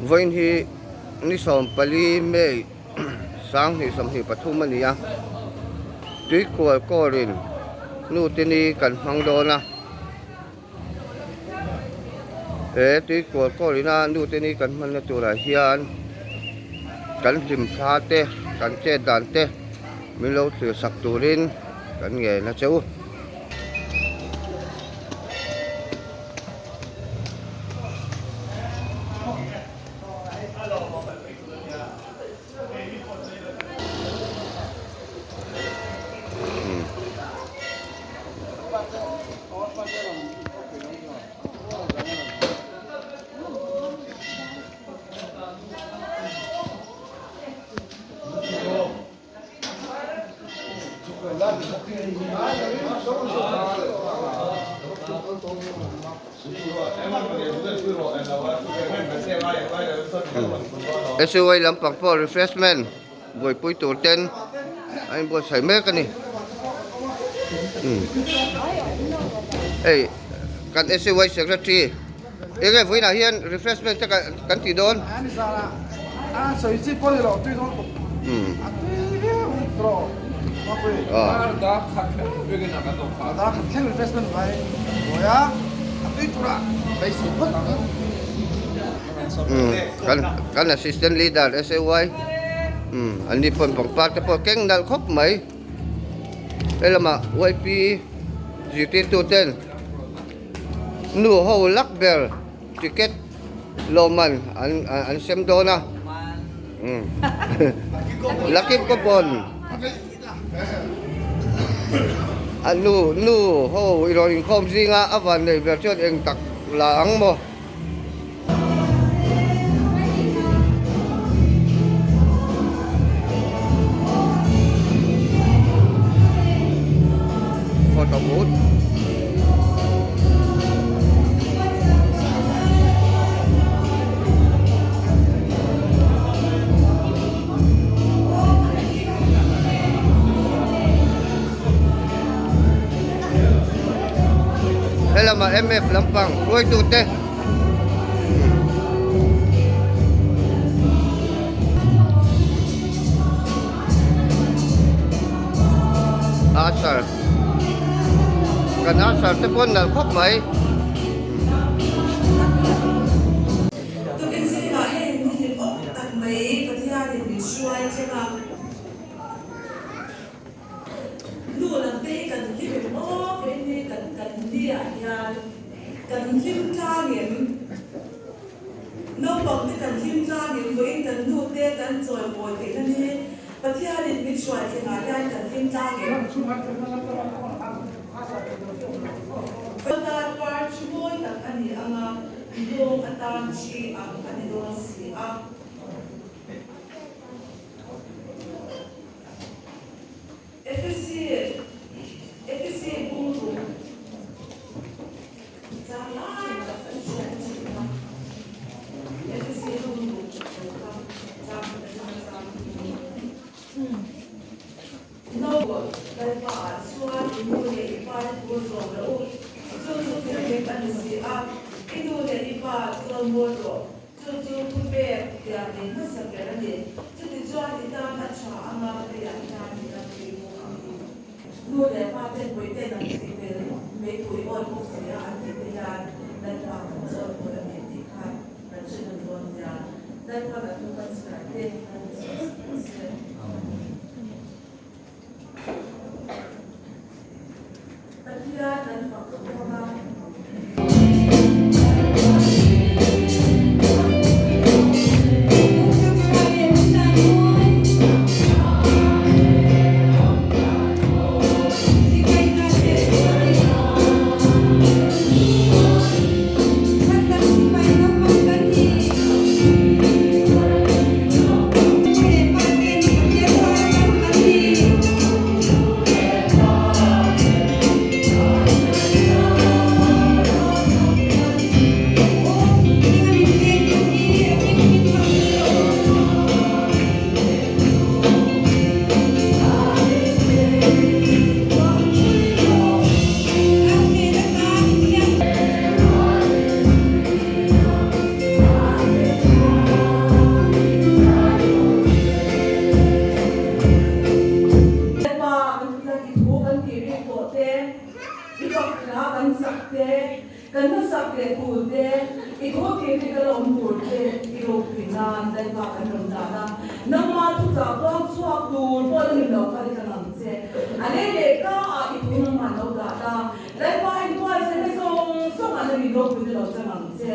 Vawiin hi ni 14 May 2023 a ni a, Tuikual kawrin nute ni kan hmang dawn a. He Tuikual kawrina nute ni kan hmanna turah hian kan hlim thla te, kan chet dan te min lo thlir sak turin kan ngen a che u. SUI lampang pawh refreshment buaipui tur ten a inbuatsaih mek a ni hei kan SUI secretary enge vawiinah hian refreshment te kan tih dawn. Kan assistant leader SAY an ni pawn pangpar te pawh keng nalh khawp mai helamah YP zirtirtu ten nu ho lak ber ticket lawmman an an sem dawn a lucky coupon a nu nu ho i rawn inkhawm zinga a van neih ber chuan eng tak la ang maw. Photo booth. Helama MF lampang hruaitute Asar kan asar te pawh nalh khawp mai. Tukin zingah hei ni hlim awk tak mai Pathianin min hruai thleng a. Nu lam te hi kan hlim em aw kei ni kan kan ni ah hian kan hlim tlang em? Naupang te kan hlim tlang em? Vawiin kan nu te kan chawi pawi theihna ni Pathianin min hruai thleng ah hian kan hlim tlang em? Atan par thi mawi tak a ni ang a, nghawng atan thi ang a ni dawn si a. Efesi Efesi bungruk chang lai tak kan hriat thin a, Efesi bungruk lo kha chang khat atanga chang hnih. No, Lalpa ah chuan i nu leh i pa te tur zawm loh u, chu chu thil dik a ni si a, i nu leh i pa chuan mawi rawh. Chu chu thupek tiang nei hmasa ber a ni. Chutichuan i tan a tha anga leiah hian i ram tui bawk ang i. Nu leh pa ten puiten an tih tel meipui awi bawk si a an tih te hian Lalpa kan chawi pawl a ni tih kha kan hre nawn dawn nia. Lalpa kan thu kan chhiar te kan ni sawi sak ang se. Pathian kan fak khawm a. chak leh tur te, i thu tih rik a la awm tur te i ropui nan Lalpa kan rawn dan a, nangma thuchah puang chhuak tur pawh la ni lo kha i tlang ang che. A lei leh ka ah i thu nangmah lo dah la, Lalpa inbuaitsaihna zawng zawng ah la mi ropui na lo chang ang che.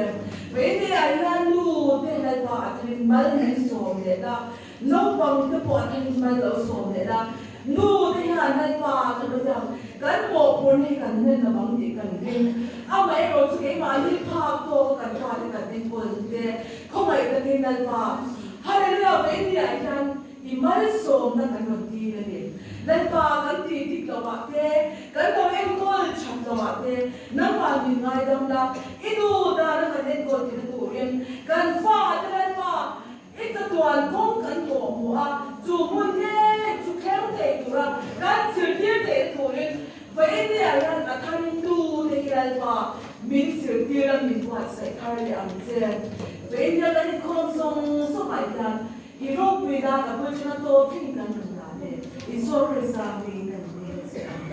Vei ah hian nu te Lalpa a tharin mal min sawm leh la, Naupang te pawh an en mal lo sawm leh la, Nu te hian Lalpa ka be ang, kan mawhphurna hi kan hlen lo ang tih kan ring. Amaherawh chu keimahni phak tawk a kan fate kan enkawl te khawngaih takin Lalpa, Hallelujah Veinni ah hian i malsawmna kan rawn dil a ni. Lalpa kan tih dik lo ah te, kan lo enkawl that lo ah te nangmah min ngaidam la, i nu dana kan enkawl theihna turin kan fate Lalpa I chatuan kawng kan tawh hmuh a, chu hmun ngei chu thleng thei tura kan zirtir theihna turin Vainnia hian a tharin tu te hi Lalpa min zirtir a min buatsaih thar leh ang che. Vainnia kan inkhawm zawng zawngah hian i ropui nan a bul ṭhena tawp thleng kan rawn dan e. Isua Krista hmingin kan nel che ang.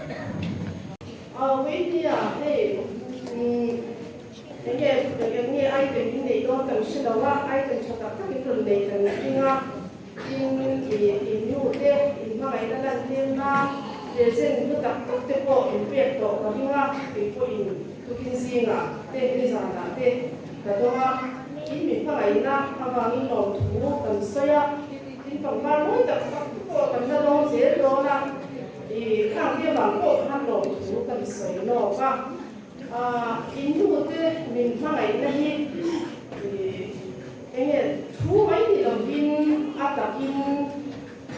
Vainnia hei Enge eng nge item in neih dawn kan hre lo a, item tha tak tak in rawn nei kan ring a, tin i in nu te in hmangaihna lan tir nan present hlu tak tak te pawh in pek tawh ka ring a, kei pawh in tukin zingah te nizanah te ka dawng a, in mi hmangaihna avangin lawmthu kan sawi a, tin pangpar mawi tak tak te pawh kan la dawng zel dawn a, i khang te avang pawh khan lawmthu kan sawi lawk a. In nute min hmangaihna hi enge thu mai ni lovin a takin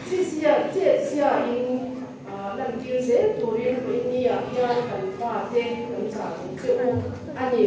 chizia chetziain lantir zel turin Vawinia hian kan fate kan chah duh che u a ni.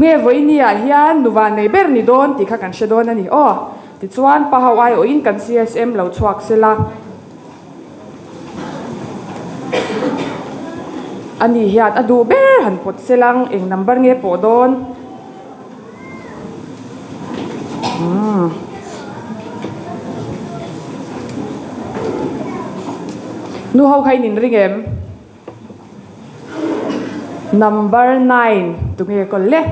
Tunge vawinia hian nu van nei ber ni dawn tih kha kan hre dawn a ni aw. Tichuan pa ho aiawhin kan CSM lo chhuak sela. Ani hian a duh ber han pawt selang eng number nge pawh dawn. Umm. Nu ho kha in inring em? Number 9 tunge kawl le?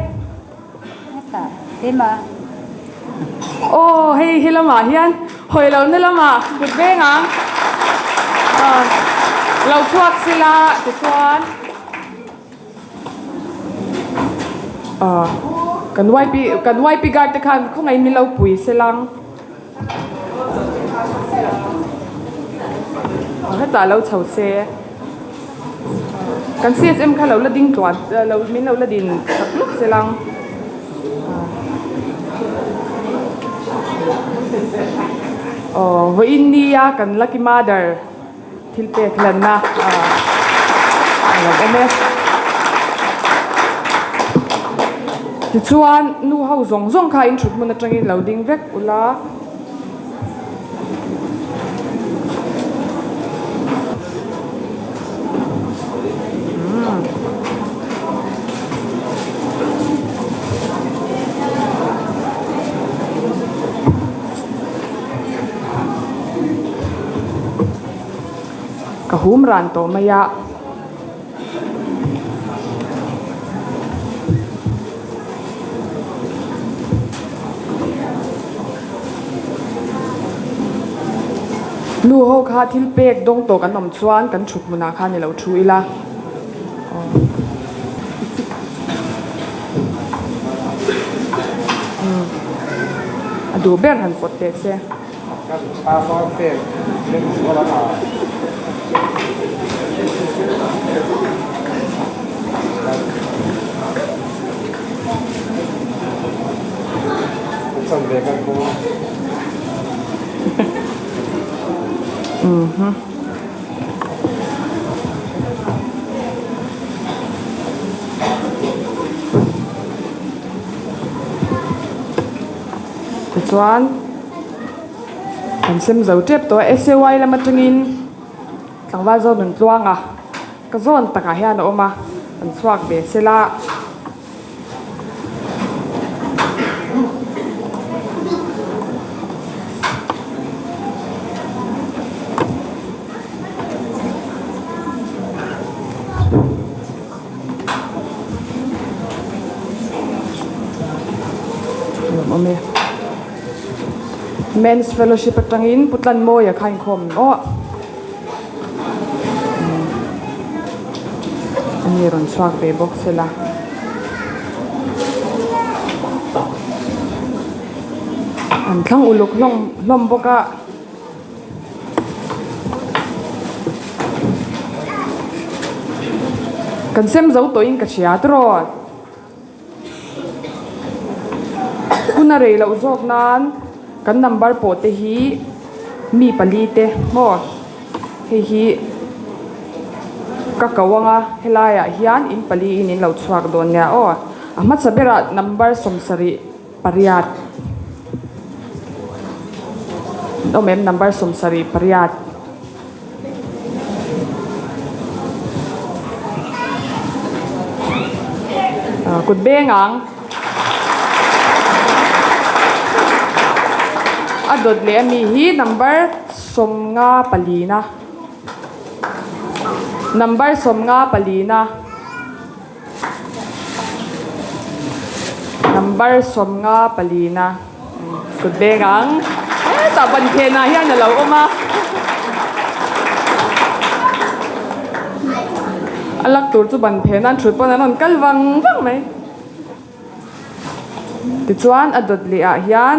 Aw hei hi lamah hian hawi lohna lamah kut veng ang. Lo chhuak sila tichuan. Kan YP kan YP guard te khan khawngaih min lo pui se lang. Hetah lo chho se. Kan CSM kha lo la ding tluan lo min lo la din chak lawk se lang. Aw vawiin nia kan lucky mother. Thil pek hlanna a lo awm e. Tichuan nu ho zawng zawng kha in thut hmun atangin lo ding vek ula. Ka hum ran tawh mai a. Nu ho kha thil pek dawng tawh kan awm chuan kan thut hmunah khan i lo thu ila. A duh ber han pawt teh che. Tichuan kan sem zo tep tawh a SAY lam atangin tlangval zawn an tluang a ka zawn takah hian a awm a an chhuak ve sela. Men's Fellowship atangin Pu Tlanmawia kha inkhawm aw. Ani rawn chhuak ve bawk sela. An thlang uluk hlawm hlawm bawk a. Kan sem zo tawhin ka hria tiraw. Hun a rei loh zawk nan kan number pawh te hi mi pali te maw hei hi ka ko anga helai ah hian in pali in in lo chhuak dawn nia aw a hmasa berah number 78 an awm em number 78. Kut beng ang. A dawt leh ami hi number 54 na. Number 54 na. Number 54 na. Kut beng ang. Hetah ban phenah hian a lo awm a. A lak tur chu ban phenah an thut pawn an rawn kal vang vang mai. Tichuan a dawt leh ah hian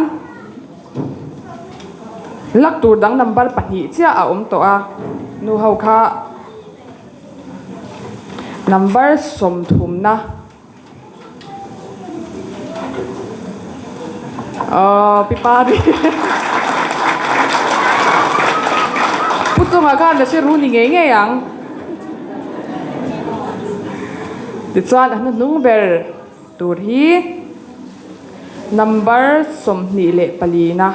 lak tur dang number pahnih chiah a awm tawh a. Nu ho kha number 30 na. Aww pi pari Pu chungah khan la hre ru ni ngei ngei ang. Tichuan a hnuhnung ber. tur hi number 24 na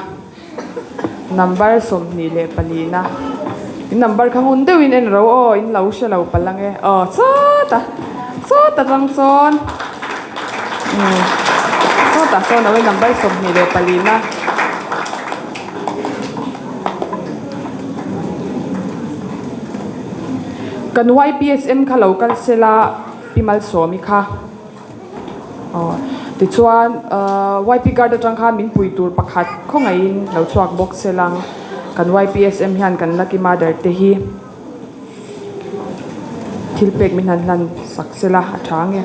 number 24 na in number kha ngun deuhin en ro aw in lo hre lo palh ang e aw sawtah sawtah tang sawn umm sawtah sawn a number 24 na. Kan YPSM kha lo kal sela Pi Malsawmi kha aw tichuan ahh YP guard atang khan min pui tur pakhat khawngaihin lo chhuak bawk selang kan YPSM hian kan lucky mother te hi thil pek min han hlan sak sela a tha nge.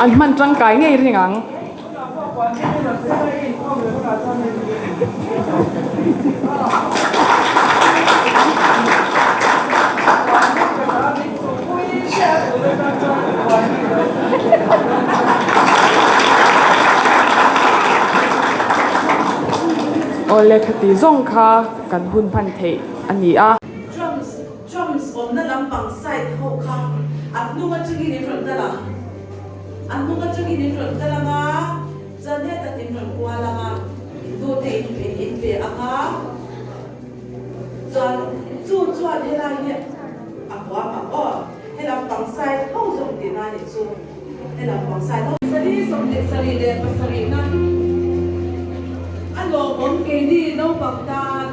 An hman tangkai ngei ring ang. Awle khati zawng kha kan hun hman theih a ni a. Drums Drums awmna lampang side ho kha a hnung atangin in rawn kal ang. A hnung atangin in rawn kal ang a, chuan hetah in rawn kual ang a, in dute in in in ve ang a, chuan chu chuan helai hi a huam ang aw, he lampang side ho zawng tihna a nih chu, he lampang side ho. Sari 77 na a lawmawm keini naupang tan.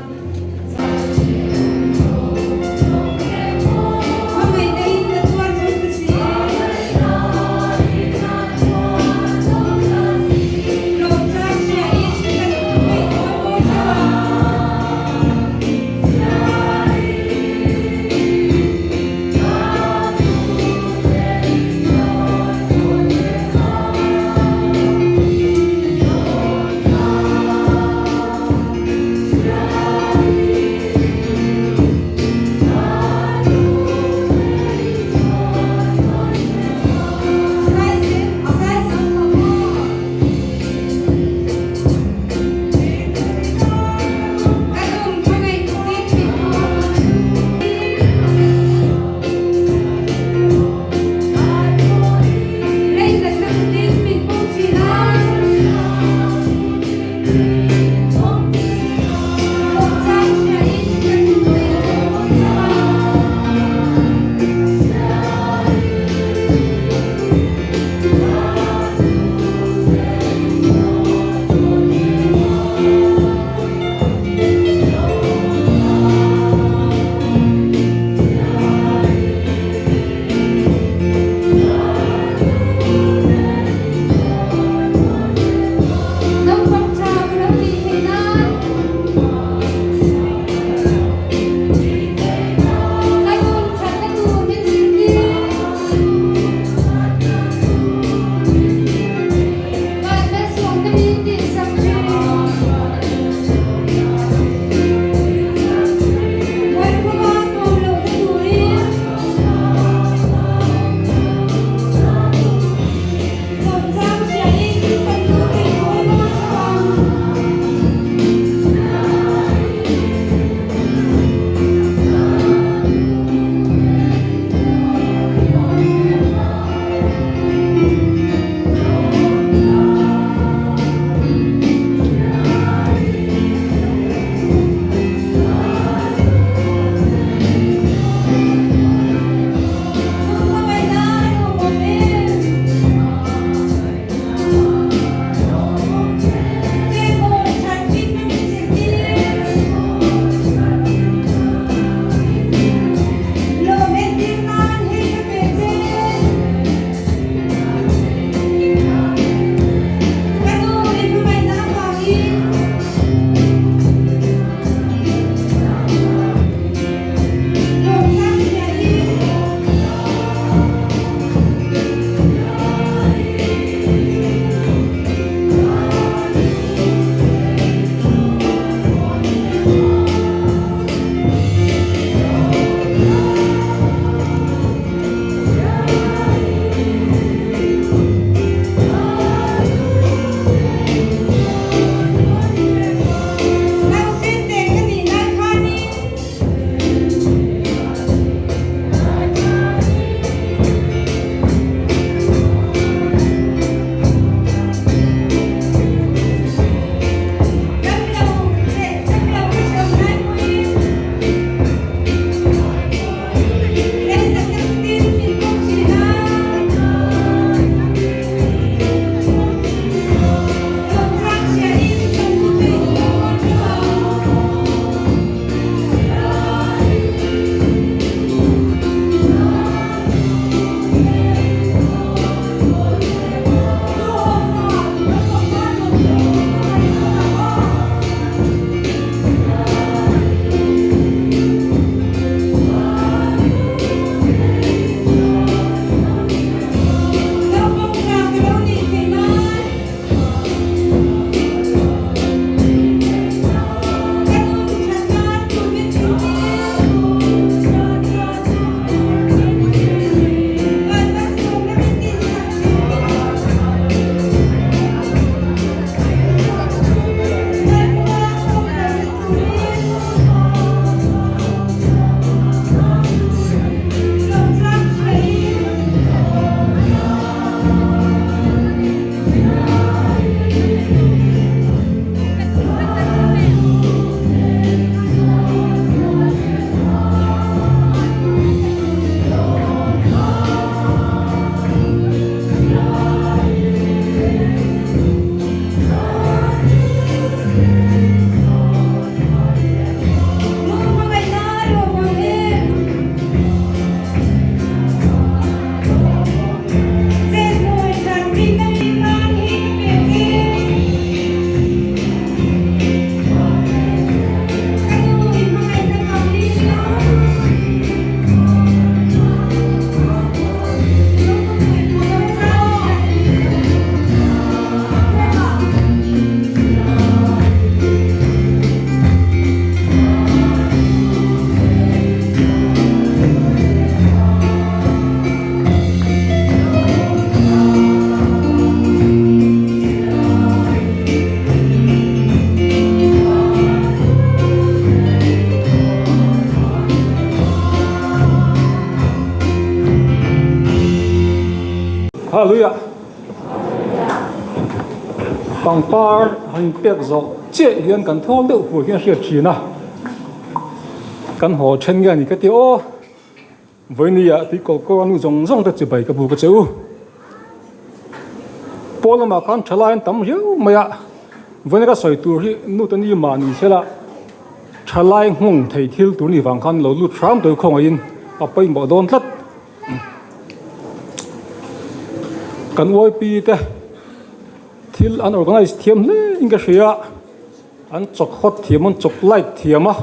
Hallelujah! Pangpar han inpek zawh chiah hian kan thawl deuh fur hian a hriat thin a, kan haw then nge a ni ka ti aw, Vawinia tui kawl kawl a nu zawng zawng te chibai ka buk a che u. Pawl lamah khan thalai an tam riau mai a, vawiina ka sawi tur hi nu te ni mah ni sela thalai nghawng thei thil tur ni vang khan lo lut hram tur khawngaihin a pawimawh dawn tlat. Kan YP te thil an organise thiam hle in ka hria. An chawk hawt thiam an chawk light thiam a,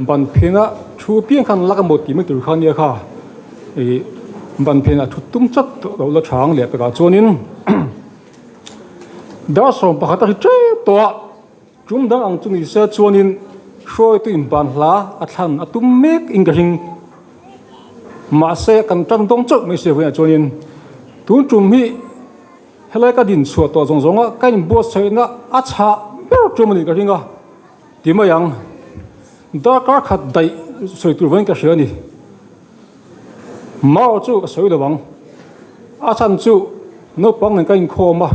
ban phena thu piang khan lak emaw tih mai tur kha nia kha ih ban phenah thut tum chat tawh loh la chhang leh pekah chuanin dar 11 a ri tep tawh a, tum dang ang chu ni se chuanin hruaitu in ban hla a thlan a tum mek in ka hring mahse kan tan dawng chauh mai sia vawiinah chuanin tun tum hi. Helai ka din chhuah tawh zawng zawng a, ka inbuatsaihna a chhah ber tum a nih ka ring a, ti mai ang. Darkar khat daih sawi tur vawiin ka hria a ni. Mau chu ka sawi lo ang. A chhan chu naupang nen ka inkhawm a,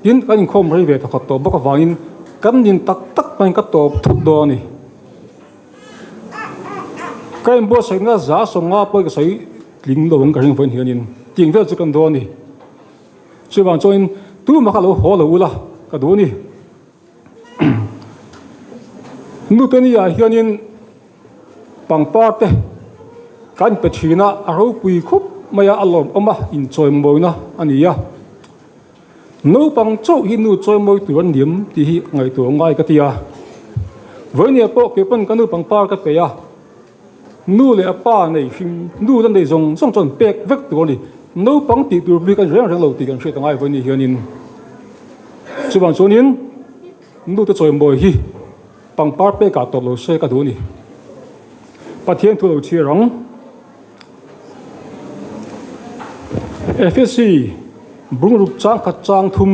tin kan inkhawm rei ve thawkhat tawh bawk avangin kan nin tak tak hmain ka tawp thut dawn a ni. Ka inbuatsaihna za sawnga pawh ka sawi tling lo ang ka ring vawiin hianin tih vel chu kan dawn a ni. Chuvang chuanin tumah kha lo haw lo ula ka duh a ni. Nute ni ah hianin pangpar te kan pe thin a, a ropui khup mai a, a lawmawm a, inchawimawina a ni a. Naupang chauh hi nu chawimawi tur an niam tih hi ngaihtuah ngai ka ti a. Vawinia pawh kei pawn ka nu pangpar ka pe a, nu leh a pa nei hrim, nu la nei zawng zawng chuan pek vek tur a ni. Naupang tih tur bik a ni reng reng lo tih kan hriat a ngai vawinia hianin. Chuvang chuanin nu te chawimawi hi pangpar pekah tawp lo se ka duh a ni. Pathian thu lo chhiar ang. Efesi bungruk chang khat chang thum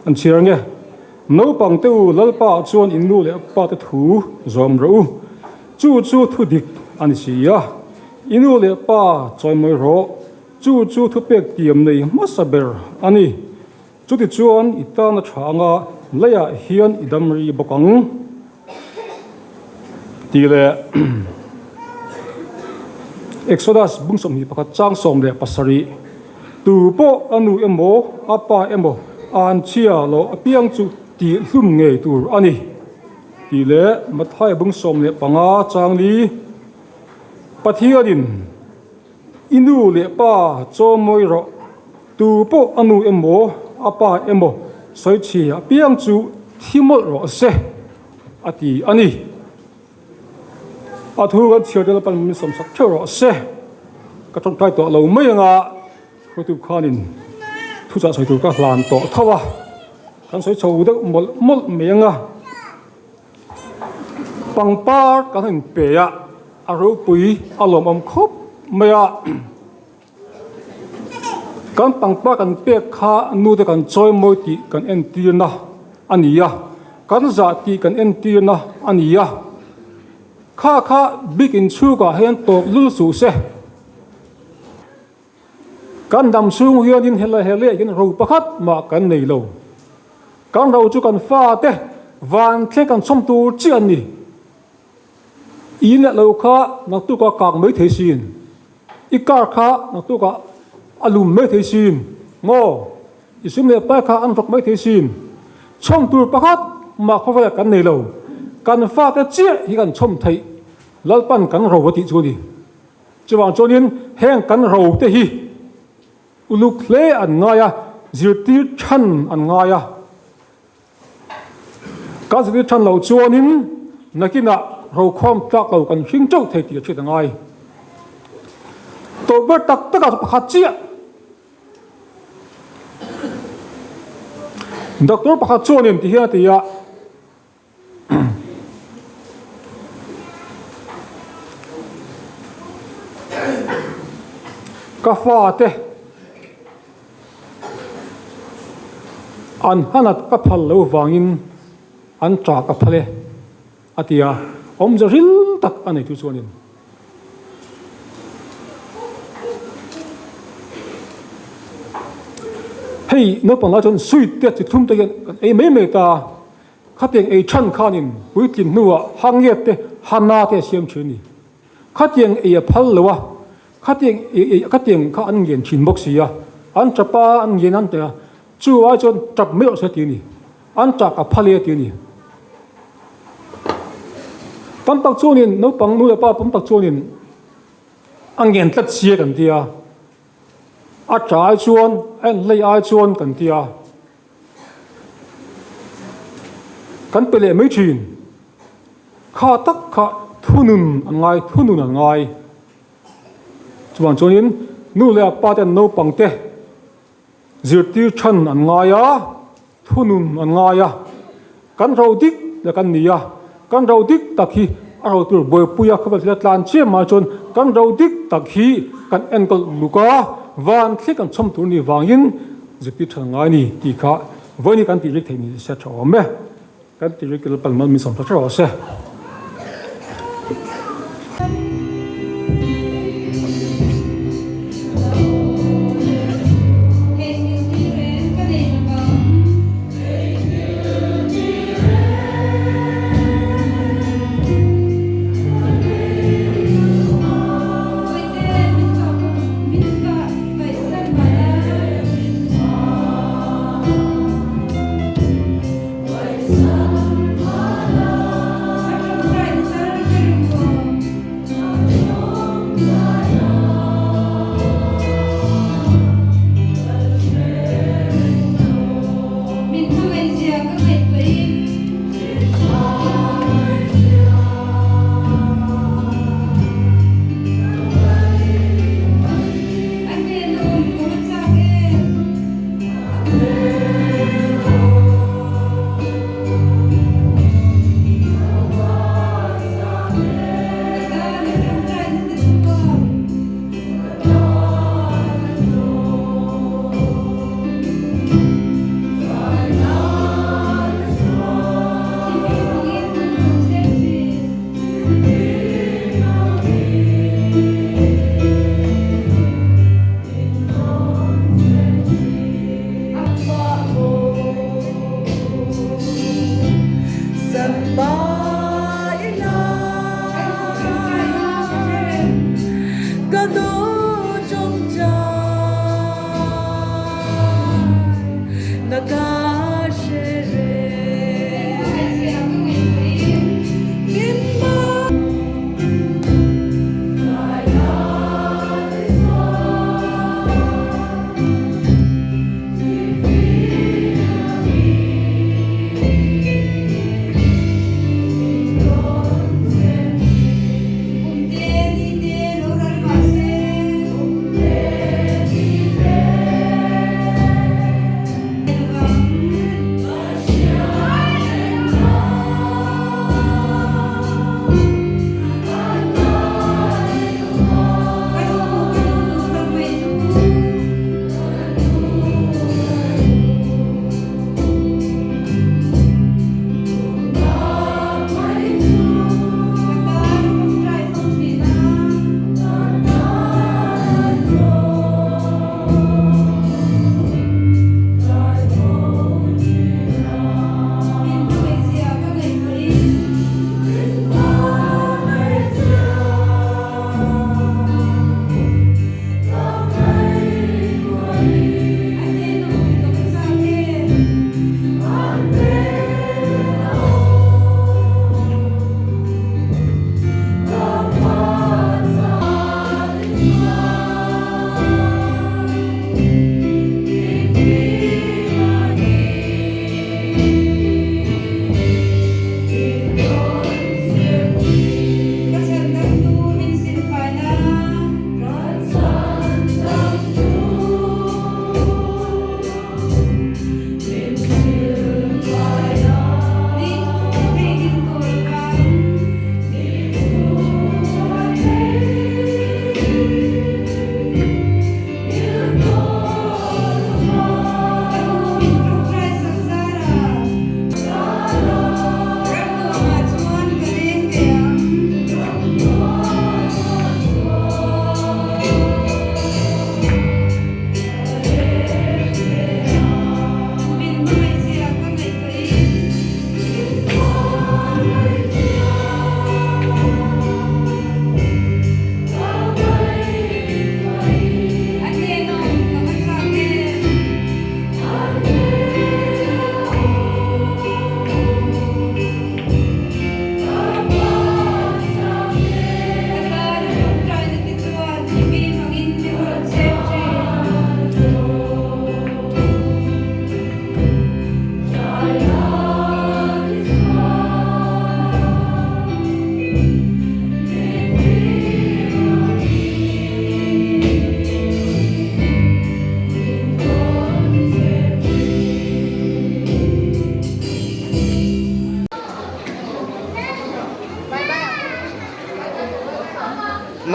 an chhiar nge, Naupang te u Lalpa ah chuan in nu leh pa te thu zawm rawh u, chu chu thu dik a ni si a, i nu leh pa chawimawi rawh, chu chu thupek tiam nei hmasa ber a ni. Chutichuan i tana tha anga leiah hian i dam ri bawk ang. Tih leh Exodus bung 21 chang 17, Tu pawh a nu emaw a pa emaw an chhia loh apiang chu tih hlum ngei tur a ni. Tih leh Matthai bung 15 chang li, Pathianin I nu leh pa chawmawi rawh, tu pawh a nu emaw a pa emaw sawi chhi apiang chu thi mawlh rawh se, a ti a ni. A thu kan chhiar tel pan min sawmsak theuh rawh se. Ka tawngtai tawh lo mai anga hruaitu khanin thuchah sawi tur ka hlan tawh tho a, kan sawi chho deuh mawlh mawlh mai anga. Pangpar kan han pe a, a ropui a lawmawm khawp mai a. Kan pangpar kan pek kha nu te kan chawimawi tih kan entirna a ni a, kan zah tih kan entirna a ni a. Kha kha bik inchhungah hian tawp lul suh se. Kan dam chhung hianin helai helaiah hian ro pakhat mah kan nei lo. Kan ro chu kan fate van thleng kan chhawm tur chiah an ni. I leh lo kha naktukah kak mai thei sin, i car kha naktukah a lum mai thei sin maw, i sum leh pai kha an rawk mai thei sin. Chhawm tur pakhat mah khawvelah kan nei lo. Kan fate chiah hi kan chhawm theih Lalpan kan ro a tih chu a ni. Chuvang chuanin heng kan ro te hi uluk hle an ngai a, zirtir than an ngai a. Kan zirtir than loh chuanin nakinah rokhawm tlak lo kan hring teuh thei tih a hriat a ngai. Tawh ber tak takah chu pakhat chiah. Doctor pakhat chuanin ti hian a ti a. Ka fate an hanat ka phal lo vangin an ṭah ka phal e a ti a, awmze ril tak a nei chu chuanin. Hei naupang lai chuan sweet te chi thlum te hian kan ei mai mai ta a, khatiang ei than khanin puitlin hnuah hangiat te hana te a siam thin a ni. Khatiang ei a phal lo a, khatiang ei ei khatiang kha an ngen thin bawk si a, an tap a an ngen an ti a, chu ai chuan tap mai rawh se ti a ni, an tah ka phal e a ti a ni. Tam tak chuanin naupang nu leh pa tam tak chuanin a ngen tlat sia kan ti a. A tha ai chuan a en hlei ai chuan kan ti a, kan pe leh mai thin. Kha tak kha thunun an ngai, thunun an ngai. Chuvang chuanin nu leh a pa ten naupang te zirtir than an ngai a, Thunun an ngai a, kan ro dik leh kan ni a, kan ro dik tak hi a ro tur buaipui a khawvel thil a tlan chiam mai chuan kan ro dik tak hi kan enkawl uluk a, van thli kan chhawm tur ni vangin zirtir tha ngai ni tih kha vawiin hi kan tih rik theih ni se tha awm e, kan tih rik lalpan mal min sawm tha tha rawh se.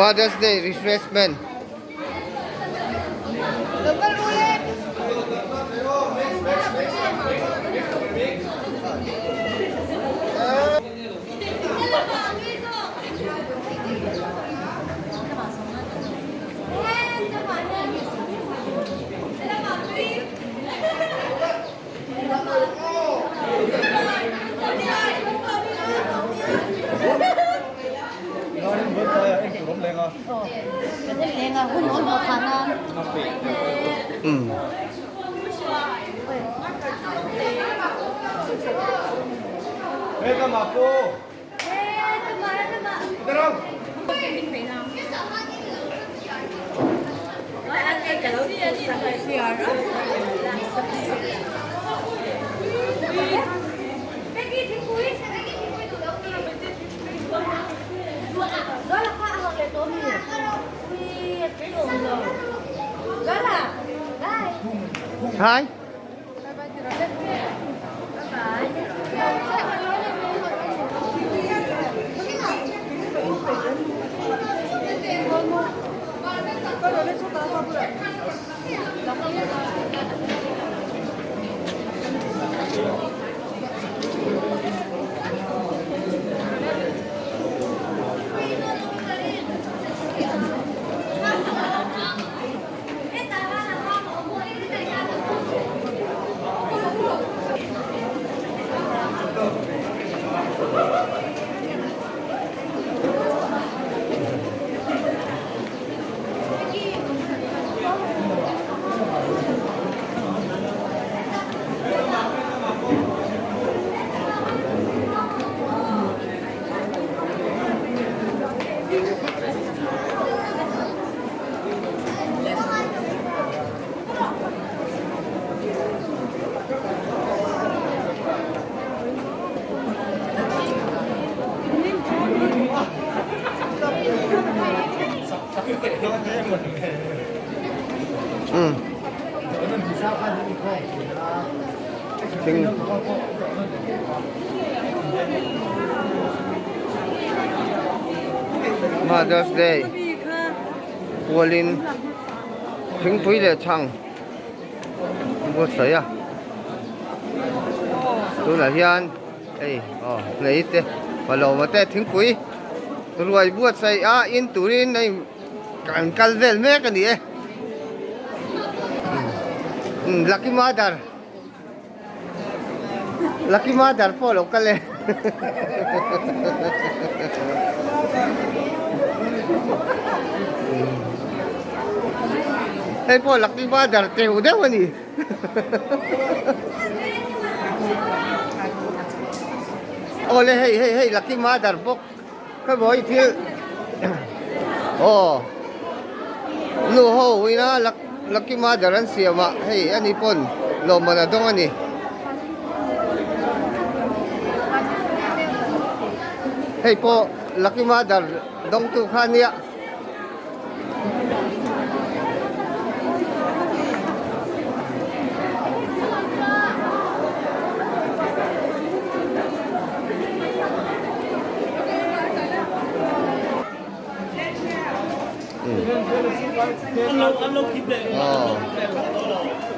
Mother's Day refreshment. Hi. Mother's Day pualin thingpui leh chhang buatsaih a tunah hian hei aw hnei te palawma te thingpui ruai buatsaih a in turin hei kan kal vel mek a ni e lucky mother. Lucky mother pawh lo kal e. Hei pawh lucky mother teuh deuh a ni. Awle hei hei hei lucky mother bawk khawi thil aw nu ho ina lucky mother an siam a hei ani pawn lawmman a dawng a ni. Hei pawh lucky mother dawngtu kha a nia.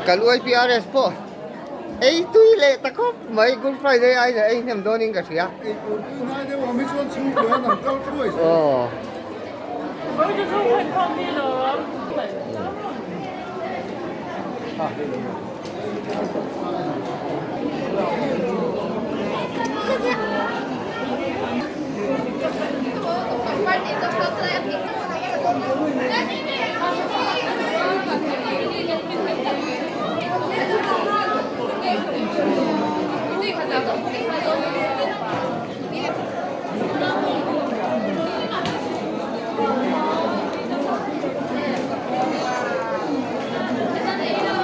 Kan YPRS pawh ei tui leh ta khawp mai Good Friday aiin a ei hnem dawnin ka hria. Aw.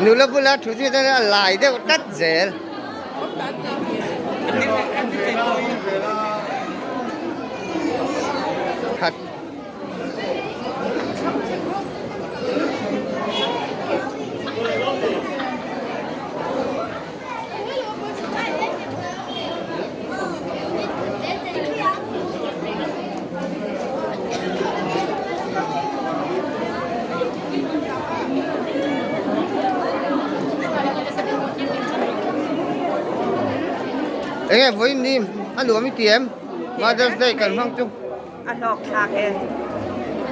Nula bula thu chu chuan a lai deuh tlat zel. Khat. Enge vawiin ni a nuam i ti em? Mother's Day kan hmang chu. A hlawk thlak e,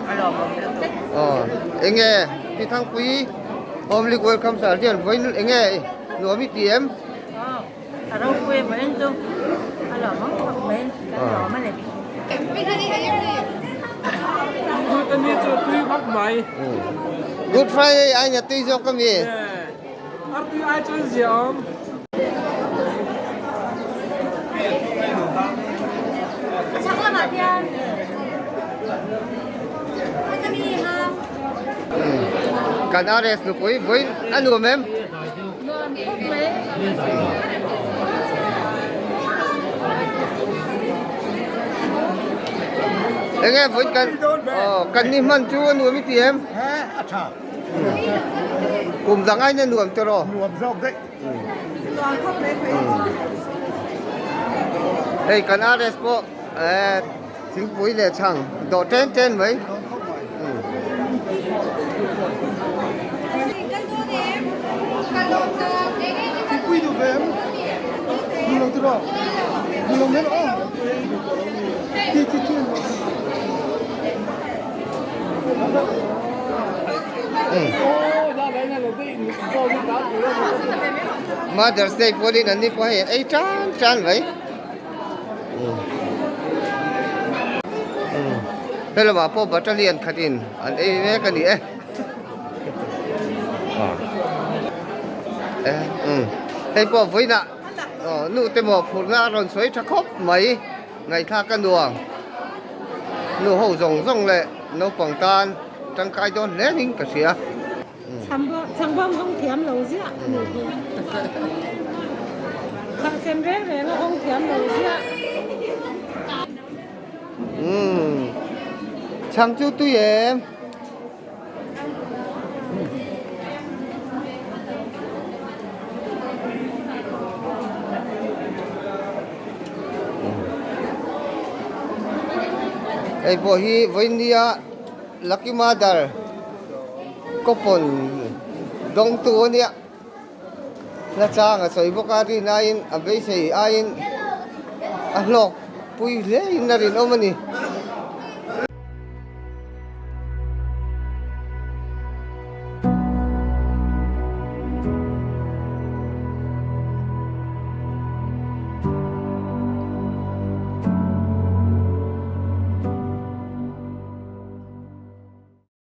a lawmawm lutuk. Aw, enge Pi Thangpui Home League Welcome Sir hian vawiin enge nuam i ti em? Aw, a ropui vawiin chu a lawmawm khawp mai, kan lawm a ni. Good Friday aiin a tui zawk a mi? Kan RS nupui vawiin a nuam em? Enge vawiin kan aw kan ni hman chu a nuam i ti em? Kum dang aina nuam te rawh. Nuam zawk daih. Hei kan RS pawh eh thingpui leh chhang dawh ṭen ṭen mai. Thingpui duh ve em? Duh lo te rawh. Duh lo mai rawh aw. Ti ti ti. Mother's Day pawhin an ni pawh hei ei tan tan mai. He lamah pawh battalion khatin an ei mek a ni e. Hei pawh vawiinah nu te maw phurhna a rawn sawi tha khawp mai. Ngaihthlak a nuam. Nu ho zawng zawng leh naupang tan tangkai dawn hle ning ka hria. Chhangbawm hawng thiam lo ziah hmuh hi. Chhangsen reng reng a hawng thiam lo ziah. Umm. Chhang chu tui em? Hei pawh hi vawinia Lucky Mother coupon dawngtu a nia hla chang a sawi bawk a rin aiin a beisei aiin a hlawk pui hle in a rinawm a ni.